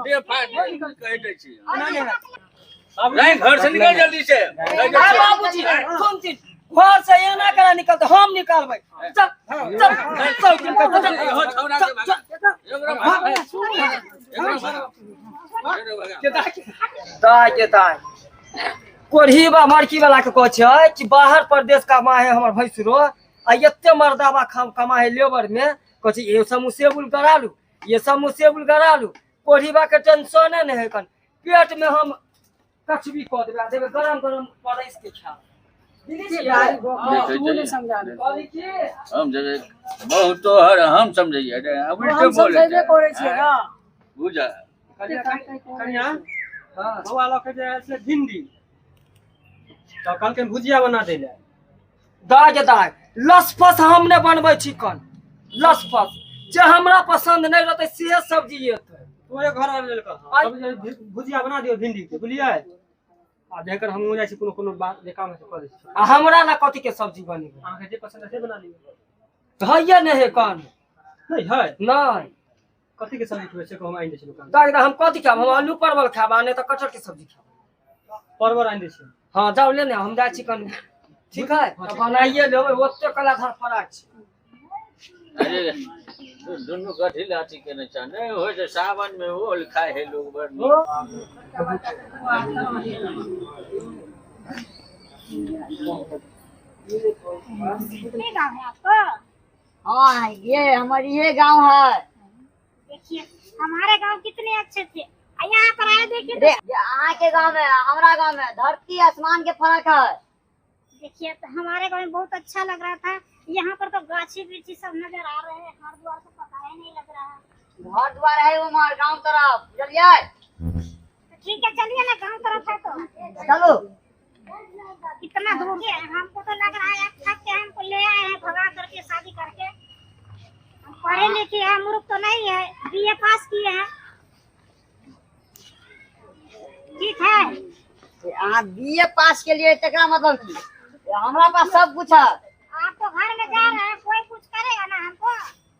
दे फाड़ कह दै छी। नहीं, घर से निकल जल्दी से। बाबूजी सुन, घर से एना करा निकलते, हम निकालबै। चल चल चल चल। इहो छौड़ा के भगा, एकरा भगा, एकरा भगा। दाय के दाय, कोढ़ीबा मरकी वाला के कहै छै कि बाहर परदेश कमा है हमर भैंसुरो, आ एते मर्दाबा कमा है लेबर में। कहै छै ये समोसे बुल करा लू, ये समोसे बुल करा लू। कोढ़ीबा के टेंशन नहीं है कन, पेट में हम कछबी कऽ देबै, देबै गरम गरम परैस के खाओ। हम बहुत तोहर हम समझैया रे, अब हम समझेबे करै छियै ना। बुझा कनिया। हां, बौआ लऽ के जे आयल छलै भिंडी, तऽ कहलखिन भुजिया बना दै लए। दाय के दाय, लसफस हम नहि बनबै छी कन। लसफस जे हमरा पसंद नहि रहतै से सब्जी एतै। तोरे घर आबि लेलकै, भुजिया बना दियौ भिंडी के, बुझलियै? आ जेकर हमहूँ जाइ छी, कोनो कोनो बात जे काम है से कऽ दै छी। आ हमरा ला कथी के सब्जी बनेबै? अहाँके जे पसंद है से बना लियौ। हइये नहि है कन। नहि है? नहि। कथी के सब्जी खेबै से कहू, हम आनि दै छी दुकान। दाय, हम कथी खायब? हम आलू परवल खायब, आ नहि तऽ कटहर के सब्जी खायब। परवल आनि दै छी। हाँ जाउ ले ने, हम जाइ छी कन। ठीक है, तऽ बनाइए लेबै, ओते कला धर फराक छै। अरे दुनू कथी ला अथी केने छ? नहि होइ छै, सावन में ओल खाय है लोग बड़ नीक। कितने गांव है आपका? हाँ, ये हमारी ये गांव है। देखिए हमारे गांव कितने अच्छे थे, यहाँ पर आए देखिए। रे अहाँ के गांव में हमारा गांव में धरती आसमान के फर्क है। देखिए तो हमारे गांव में बहुत अच्छा लग रहा था, यहाँ पर तो गाछी वृक्षी सब नजर आ रहे हैं, घर द्वार तो पता ही नहीं लग रहा है। घर द्वार है वो हमारे गांव तरफ, चलिए। तो ठीक है चलिए ना, गांव तरफ है तो चलो। कितना दूर है, हमको तो लग रहा है आप थक के हमको ले आए हैं भगा करके शादी करके। हम पढ़े लिखे हैं, मूर्ख तो नहीं है, बीए पास किए हैं। ठीक है। अहाँ बीए पास के लिए तकरा मतलब की हमरा पास सब कुछ है। आप तो घर में जा रहे हैं, कोई कुछ करेगा ना हमको,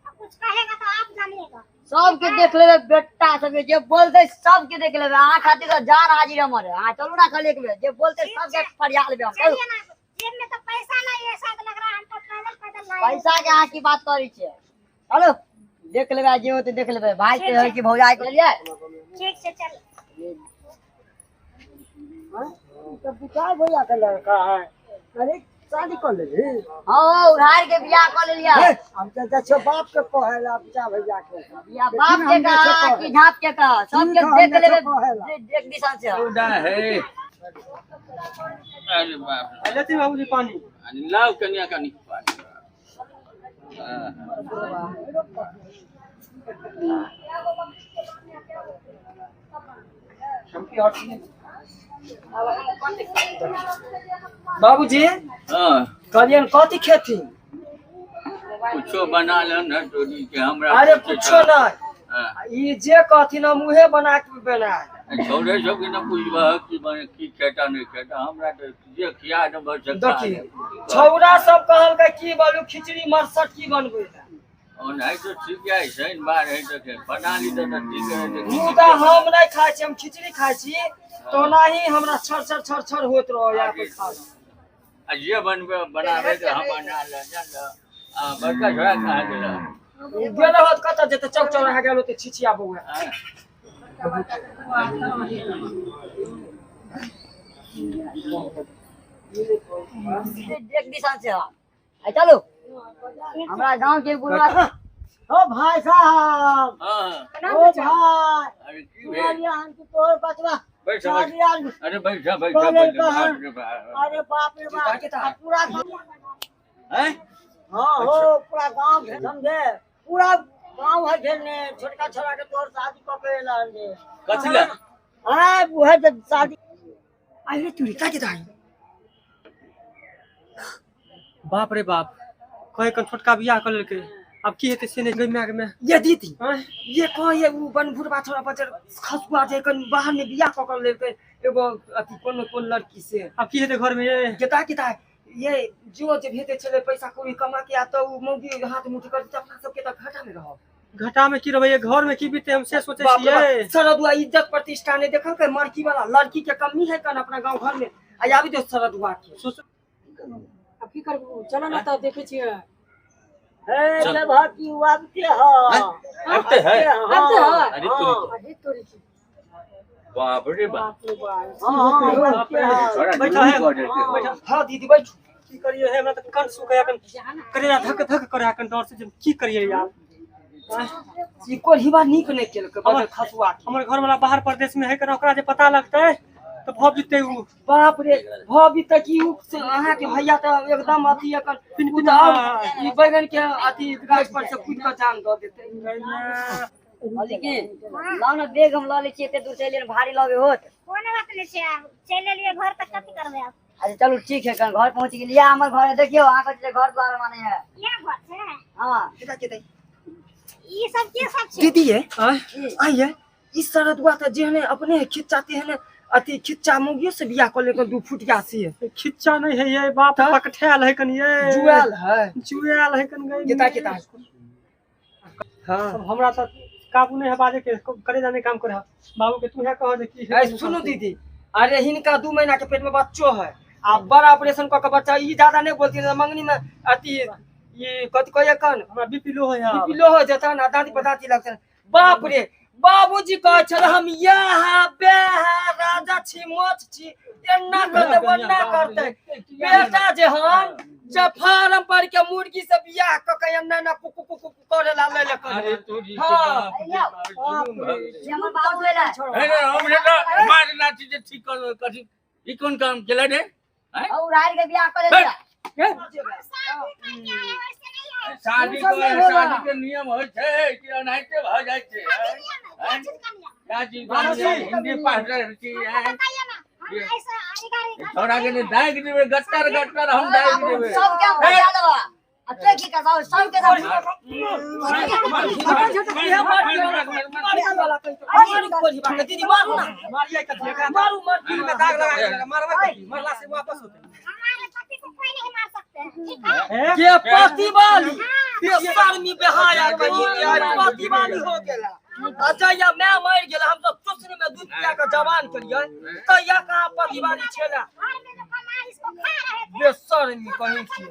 अब कुछ कहेगा तो आप जानिएगा। सबके देख लेबे बेटा सबके, जे बोलते सबके देख लेबे। अहाँ खातिर तो जान हाजिर हमर। अहाँ चलू ना खाली एक बेर, जे बोलते सबके फरिया लेबे हम। चलू। चलिए ना, जेब में तो पैसा नहीं है, शायद लग रहा है हमको पैदल पैदल लाए। पैसा के अहाँ की बात करै छियै? चलू देख लेबे, जे होते देख लेबे। भाई के है कि भौजाई के लिए। ठीक से चल। तो विकास भैया के लड़का है, अरे शादी कर लेली? हाँ, उधार के बियाह कर लेलियै। हम तो देखियो बाप के कहेला विकास भैया के। बियाह बाप के कहा कि झाप के कहा, सबके देख लेबे एक दिशा से। उड़ा है। अरे बाप रे। लेते बाबूजी पानी। अरे लाओ कनिया कनी पानी। बाबूजी। हाँ। कहलियन कथी खेती? कुछो बना ले न टोनी के हमरा। अरे कुछो नहीं, हाँ। ई जे कहथिन हम उहे बना के बनाए। छोड़े सब के न पूछबह कि बने की खेता नहीं खेता, हमरा तो जे खिया देबह से खा देखी लेब। छौड़ा सब कहलकै की बोलू खिचड़ी मरसट की बनबै लए। ओनाहि तो ठीक है, शनि बार है तो के बना ली तो ठीक है। मुदा हम नहीं खाइ छी, हम खिचड़ी खाइ छी, तो ओनाही हमरा छर छर छर छर होइत रहै या कोई खा। आ जे बनबे बनाबे तो हम बना ले जान। आ बड़का छोड़ा कहाँ गेल? गेल होत कतऽ जेतै, चौक चौराहा गेल होतै छिछिया बौआ। एक दिशा से। चलू हमरा गांव के बुढ़वा। ओ भाई साहब। हाँ। ओ भाई। अरे की भेल? हम तो तोर बचवा। बैठ बैठ। अरे बैठ बैठ। अरे बाप रे बाप, पूरा हैं? हाँ हो पूरा गांव समझे, पूरा गांव है घेरने, छोटका छोरा के तोर शादी क के एलन जे। कथी ला? हां उहे जे शादी। अरे तुरी का के दाई। बाप रे बाप, कहे कन छोटका बियाह कर लेलकै, अब की हेतै से नहि गई माय के माय। ये दीदी। आँय? ये कहे उ बनभुरबा छोरा बचर खसुआ जे कन बाहर में बियाह क कर लेलकै एगो अथी कोन कोन लड़की से। अब की हेतै घर में ये? केता केता ये जो जे भेटै छलै पैसा कौड़ी कमा के, आ तऽ उ मौगी हाथ मुट्ठी कर अपना सबके तऽ घाटा में रहब। घाटा में की रहबै, घर में की बीते हम से सोचे छियै। सरदुआ इज्जत प्रतिष्ठा नहीं देखल के मरकी वाला लड़की के कमी है कन अपना गांव घर में आ आबि दे सरदुआ के। अब की करबू, चलो ना त देखे छियै। हे जब हकी आबते ह आबते है आबते ह। अरे तोरी अरे तोरी की बाप रे बाप। हां बैठा है बैठा। हां दीदी बैठ। की करिए है, हमरा त कंठ सुखै कन करेला धक धक करे कन डर से जे की करिए यार। ई कोढ़ीबा नीक नहीं केलकै बड़ खसुआ। हमर घर वाला बाहर प्रदेश में है कन, ओकरा जे पता लगतै त भव जीते उ। बाप रे भव त की उ अहाँ के भैया त एकदम अथी एकर उ त ई बैगन के अथी गाछ पर से कूद के जान द देतै। लेकिन लाओ ना बैग हम ल लै छियै, एते दूर से एलियै भारी लगे होत। कोनो बात नहीं छै, आब चलि एलियै घर तक कथी करबै आब। अच्छा चलू ठीक है, कन घर पहुंच गेलियै। हमर घर है देखियो, अहाँ के घर द्वार माने है इएह घर छै। हां ई सब के सब छै दीदी ये आइए ई सरदुआ त जेहने अपने खिच्चाते है ने अथी खिच्चा मुगियो से बियाह कर लेकर 2 फुटिया से खिच्चा नहीं है ये बाप पकठेल है कन, ये जुआल है जुआल है कन गई किता किता। हां हमरा त काबू नहीं है बाजे के, करे जाने काम करे बाबू के तू है कह जे की है। सुनो दीदी, अरे हिनका 2 महीना के पेट में बच्चो है आ बड़ा ऑपरेशन क के बच्चा ई ज्यादा नहीं बोलती ना मंगनी में अथी ये कथि कहिए कन हमरा बीपी लो है यार, बीपी लो हो जता ना दादी पदाती लगतन। बाप रे बाबूजी कहै छल हम यहाँ बेहा राजा छी मोच छी एना करते ओना करते। बेटा जे हम जे फार्म पर के मुर्गी से बियाह क के एना एना कुकु कुकु करे ला ले ले कर। अरे तोरी हां हमर बाबू एला अरे हमरे त मार लाठी जे ठीक कर कथि ई कोन काम केला रे? और राज के बियाह करे लिया। शादी के शादी के नियम होय छै कि अनाहिते भ जाइ छै। हिंदी पढ़ रहल छी छोरा के ने दाग देबे गट्टर गट्टर हम दाग देबे सब के बजा देबा। अब ते की करबा सब के दीदी मारू ना मारिए कथि मारू मार में दाग लगा के मारबा कथि मरला से वापस होते। हमारे पति को कोई नहीं मार सकते हैं, ठीक है? के पति वाली बेशर्मी बेहाया कही के पति वाली हो गेला। अच्छा या मैं मर गेला, हम तो चुसनी में दूध पिया के जवान करिए त या कहां पति वाली छेला। घर में जो कमा इसको खा रहे थे बेशर्मी कहीं छी।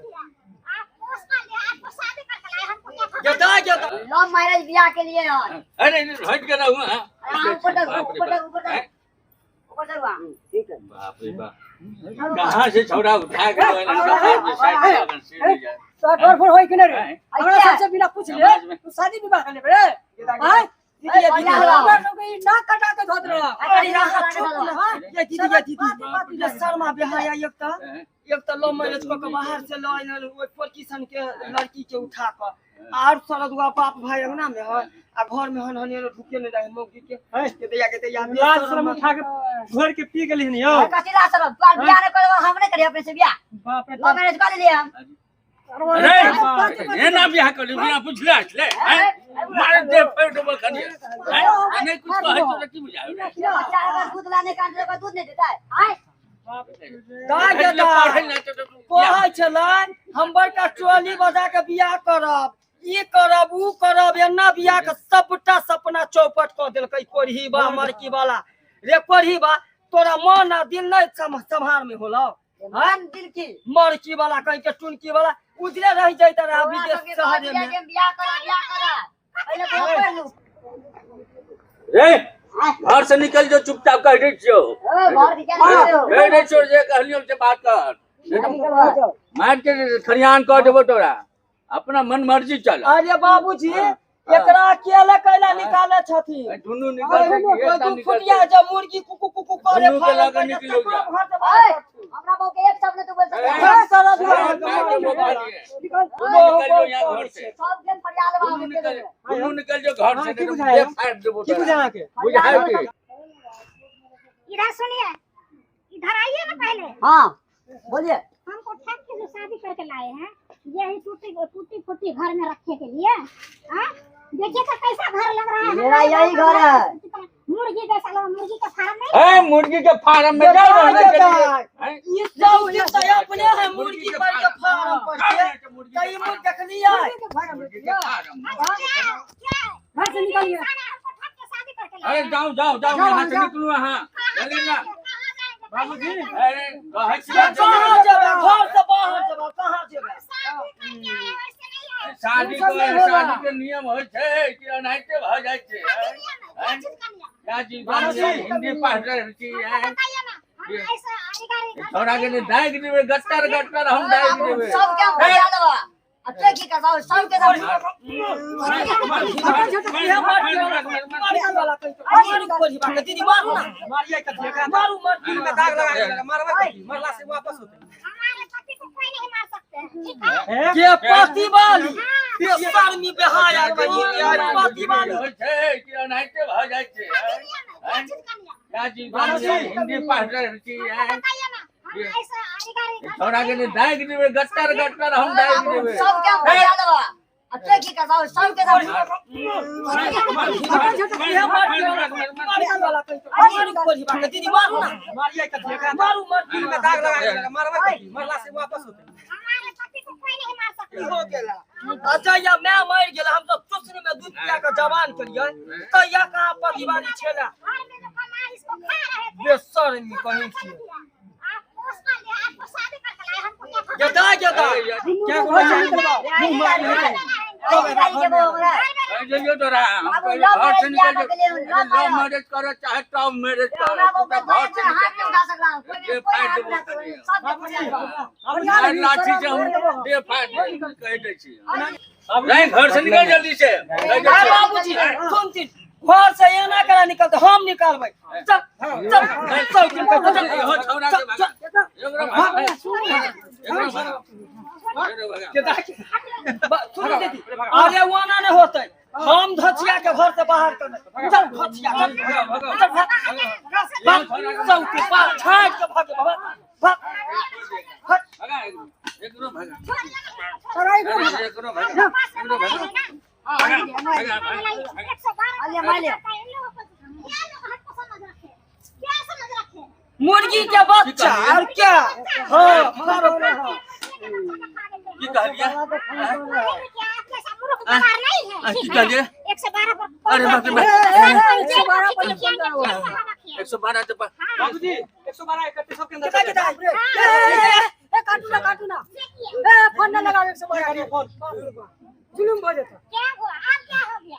आप पोसका ले आपको शादी करके लाए हमको क्या खबर? जता जता लव मैरिज बियाह के लिए यार। अरे हट के रहू। हां ऊपर तक ऊपर तक ऊपर तक ऊपर तक वहां ठीक है। बाप रे बाप कहां से छोरा उठा के तो डर होई कि नहीं रे? हमरा सबसे बिना पूछ ले तू शादी विवाह कर लेबे रे? हां दीदी दीदी हमरा सब के नाक कटा के धोत रह। अरे यहाँ चुप ना ये दीदी ये दीदी ये शर्मा बेहाया एक त लव मैरिज क के बाहर से ल आइल ओइ पोलकिसन के लड़की के उठा क आर सरदुआ बाप भाई अंगना में है आ घर में हन हन ढुके नहीं रहे मौगी के के दैया लाज शरम उठा के घोर के पी गेली हन यौ। कथि लाज शरम? तोर बियाह नहीं करबा हम नहीं करी अपने से बियाह। बाप रे लव मैरिज कर लेलिए हम। अरे एना बियाह कर बिना पुछला ले मार दे पेट में खनी नहीं कुछ कहे तो की बुझावे। बच्चा अगर दूध लाने का अंदर दूध नहीं देता है। आय कहै छलै हम बड़का चोली बजा के बियाह करब ई करब ऊ करब एना बियाह के सबटा सपना चौपट क देलकै कोढ़ी बा मरकी वाला रे। कोढ़ी बा तोरा मन आ दिल नहीं सम्हार में होलो। मन दिल की मरकी वाला कहीं के टुनकी वाला उजरे रह जाइत रहा विदेश शहर में। बियाह कर बियाह कर पहले पढ़ लू रे घर से निकल जो चुपचाप कह दे छियो। घर के क्या कह दे छोड़ जे कहलियो से बात कर मार के खरियान कह देबो तोरा अपना मन मर्जी चल। अरे बाबूजी एकरा अकेले कैला निकाले छथिन दुनू निकल दू फुटिया जब मुर्गी कुकु कुकु करे फाड़ निकलो। हमरा बाबू के एक शब्द नहीं तू बोल सकता है। सरद निकल यहां घर से सब जन फरिया लेबा दुनू निकल जो घर से देख फाड़ देबो की बुझा के बुझाए के। इधर सुनिए, इधर आइए ना पहले। हां बोलिए। हमको ठग के जो शादी करके लाए हैं यही टूटी टूटी फूटी घर में रखने के लिए। हां देखिए तो कैसा घर लग रहा है। मेरा यही घर है। मुर्गी जैसा लगा, मुर्गी का फार्म नहीं। ए मुर्गी के फार्म में जाओ रहने के लिए। ये सब के अपने है मुर्गी पर के फार्म पर के कई मुर्गी देखलिए मुर्गी के फार्म घर से निकलिए। अरे जाओ जाओ जाओ यहाँ से निकलो यहाँ चलिए ना बाबूजी। अरे कहै छी कहां जेबै घर से बाहर जेबै कहां जेबै? शादी के शादी के नियम होइ छै कि एनाहिते भऽ जाइ छै। हिंदी पढ़ रहल छी छोड़ा के दागि देबै गट्टर गट्टर हम दागि देबै सबके हम बचा लेबा। अब के की करबा सबके दीदी मारू ना मारिए कथी मारू मर में दाग लगा के मारबै कथी मरला से वापस होते। हमारे पति को कोई नहीं मार सकते हैं ठीक है? के पति वाली बेशर्मी बेहाया कहीं के पति वाली होइ छै कि एनाहिते भऽ जाइ छै। हिंदी पढ़ रहल छी छोड़ा के दागि देबै गट्टर गट्टर हम दागि देबै सबके हम बचा लेबा। अब के की करबा सबके दीदी मारू ना मारिए कथी मारू मर में दाग लगा के मारबै कथी मरला से वापस होते। हमारे पति को कोई नहीं मार सकते हो गेला। अच्छा या मैं मर गेला हम सब चुसनी में दूध पिया के जवान करिए त या कहां पति वाली छेला घर में जो कमा इसको खा रहे थे बेशर्मी कहीं छी। आप उसका ले आपको शादी करके लाए हमको क्या गेदा गेदा क्या मुंह मार ले तोरा घर से निकल लव मैरिज करो चाहे टॉप मैरिज करो घर से निकल लाठी से हम दे फाड़ कह दै छी। नहीं घर से निकल जल्दी से बाबूजी सुन घर से एना करा निकलते हम निकालबै। चल चल चल चल इहो छौड़ा के भागा एकरा भागा सुन दीदी अरे वाना नहीं होते हम धचिया के घर से बाहर कर चल धचिया चल चल भाग चौकी पार छाट के भागे बाबा भाग भागा एकरो भागा एकरो भागा एकरो भागा मुर्गी के बच्चा और क्या। हां की कहलिए की कहलिए 112 पर। अरे बाप रे 112 पर 112 से बाबूजी 112 31 सबके अंदर ए काटू ना काटू ना ए फोन ना लगाओ 112 के फोन जुलुम भ जेता। क्या हुआ अब क्या हो गया?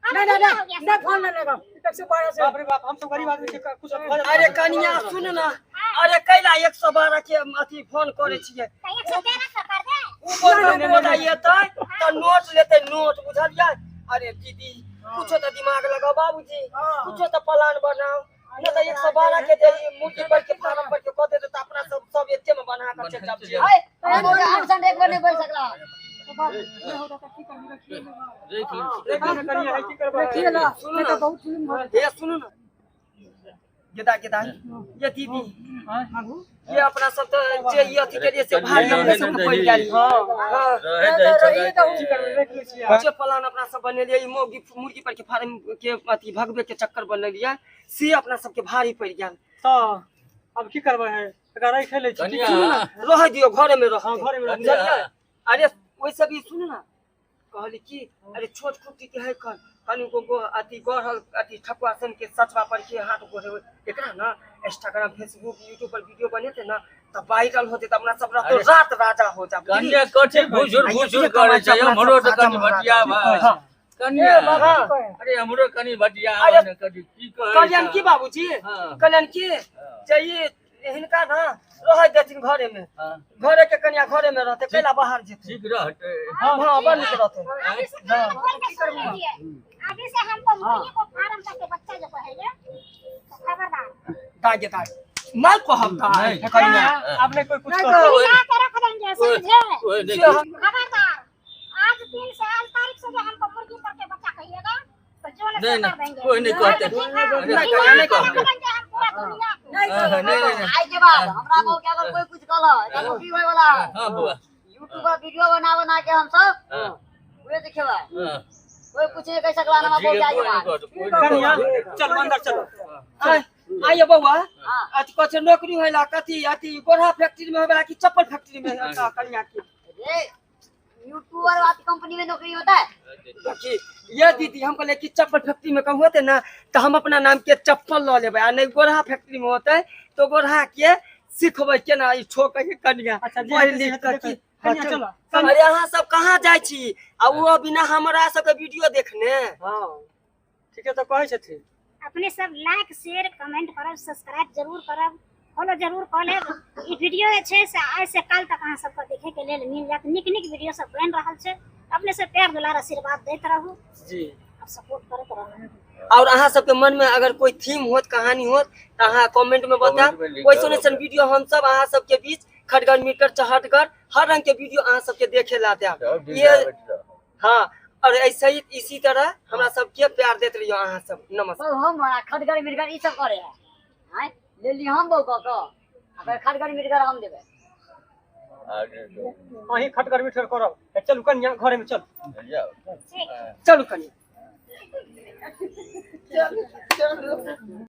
नहीं नहीं नहीं फोन ना लगाओ 112 से। बाप रे बाप हम सब गरीब आदमी के कुछ अरे कनिया सुन ना अरे कैला 112 के अथी फोन करे छियै 113 कर दे ऊपर में बोला एतै त नोट लेतै नोट बुझलियै। अरे दीदी कुछो त दिमाग लगाओ बाबूजी कुछो त प्लान बनाओ न त 112 के जे मुर्गी पर के फार्म पर के क देते त अपना सब सब एते में बना के चल जाब छियै। हम आठ एक बार नहीं बोल सकला सुनू ना गेदा गेदा ये दीदी ये अपना सब तो जे ये अथी के लिए से भारी अपने सब पड़ गेल। हां जे प्लान अपना सब बनेलिए ई मुर्गी मुर्गी पर के फार्म के अथी भगवे के चक्कर बनेलिए से अपना सब के भारी पड़ गेल। त अब की करबै है एकरा राख ले छी रह दियो घरे में रह घरे में रह। अरे वैसे भी सुन ना कहली की अरे छोट खुट्टी के है कन कनि को अथी गढ़ल अथी ठकुआ सन के सचवा पर के हाथ गोरे एकरा ना इंस्टाग्राम फेसबुक यूट्यूब पर वीडियो बनेते ना त वायरल होते त अपना सब रातो रात राजा हो जा। कन्या कथी भुसुर भुसुर करे छै हमरो त कनि भटिया भाई कन्या अरे हमरो कनि भटिया ने कथी की कहै कल्याण की बाबूजी कल्याण की चाहिए हिनका ना रह देथिन घरे में घरे के कन्या घरे में रहते कैला बाहर जेते ठीक रहते। हां हां बड़ नीक रहते। अभी से हमको मुर्गी को फार्म करके बच्चा जो कहेगा तो खबरदार दागे दागे नहीं कहब दागे कन्या आपने कोई कुछ कर के रख देंगे समझे। खबरदार आज दिन से आज तारीख से जो हमको मुर्गी करके बच्चा कहिएगा तो जो नहीं नहीं कोई नहीं कहते नहीं कहते हम पूरा दुनिया नहीं नहीं आई के बाद हमरा को के अगर कोई कुछ कहला त की होय वाला। हां बुआ यूट्यूब पर वीडियो बना बना के हम सब उहे देखेबा कोई कुछ नहीं कह सकला ना हमको के आगे बाद कन्या चल अंदर चलो। आइए बौआ हाँ। अथी कहै छै नौकरी होला कथी अथी गोढ़ा फैक्ट्री में होबेला कि चप्पल फैक्ट्री में होता कनिया के? रे यूट्यूबर वाली कंपनी में नौकरी होता है। देखी ये दीदी, हम कहले कि चप्पल फैक्ट्री में कहूँ होते ना तो हम अपना नाम के चप्पल लऽ लेबै, आ नहीं गोढ़ा फैक्ट्री में होते तो गोढ़ा के सिखबै केना ई ठोकै के कनिया। अच्छा, जे पढ़ि हेतै, लिख से कऽ हेतै, की। हाँ, कनिया, चलू। चलो। अरे अहाँ सब कहाँ जाइ छी आ ओ बिना हमरा सबके वीडियो देखने? हाँ ठीके तऽ कहै छथिन। अपने सब लाइक शेयर कमेंट करब, सब्सक्राइब जरूर करब, फॉलो जरूर कऽ लेब। ई वीडियो जे छै से आइ से काल्हि तक अहाँ सबके देखे के लेल मिल जायत। नीक नीक वीडियो सब बनि रहल छै। अपने सब प्यार दुलार आशीर्वाद दैत रहू जी और सपोर्ट करैत रहू। और अहाँ सबके मन में अगर कोई थीम होत, कहानी होत, तो अहाँ कमेंट में बतायब। कमेंट में लिख वैसन देब। वैसन वीडियो हम सब अहाँ सबके बीच खटगर मीटर चहटगर हर रंग के वीडियो अहाँ सबके देखे ला देब। सब दिन ये आबैत रहब। हाँ, और ऐसे ही इसी तरह हमरा सबके प्यार देते रहियो अहाँ सब। नमस्कार। बहु हम खटगर मिटगर ई सब करे है, आँय ले ली हम बहु कऽ कऽ आ फेर खटगर मिटगर हम देबै। आगे अहीं खटगर मिठगर करब। चलू कनिया, घरे में चल। जाओ। ठीक। चलू कनिया।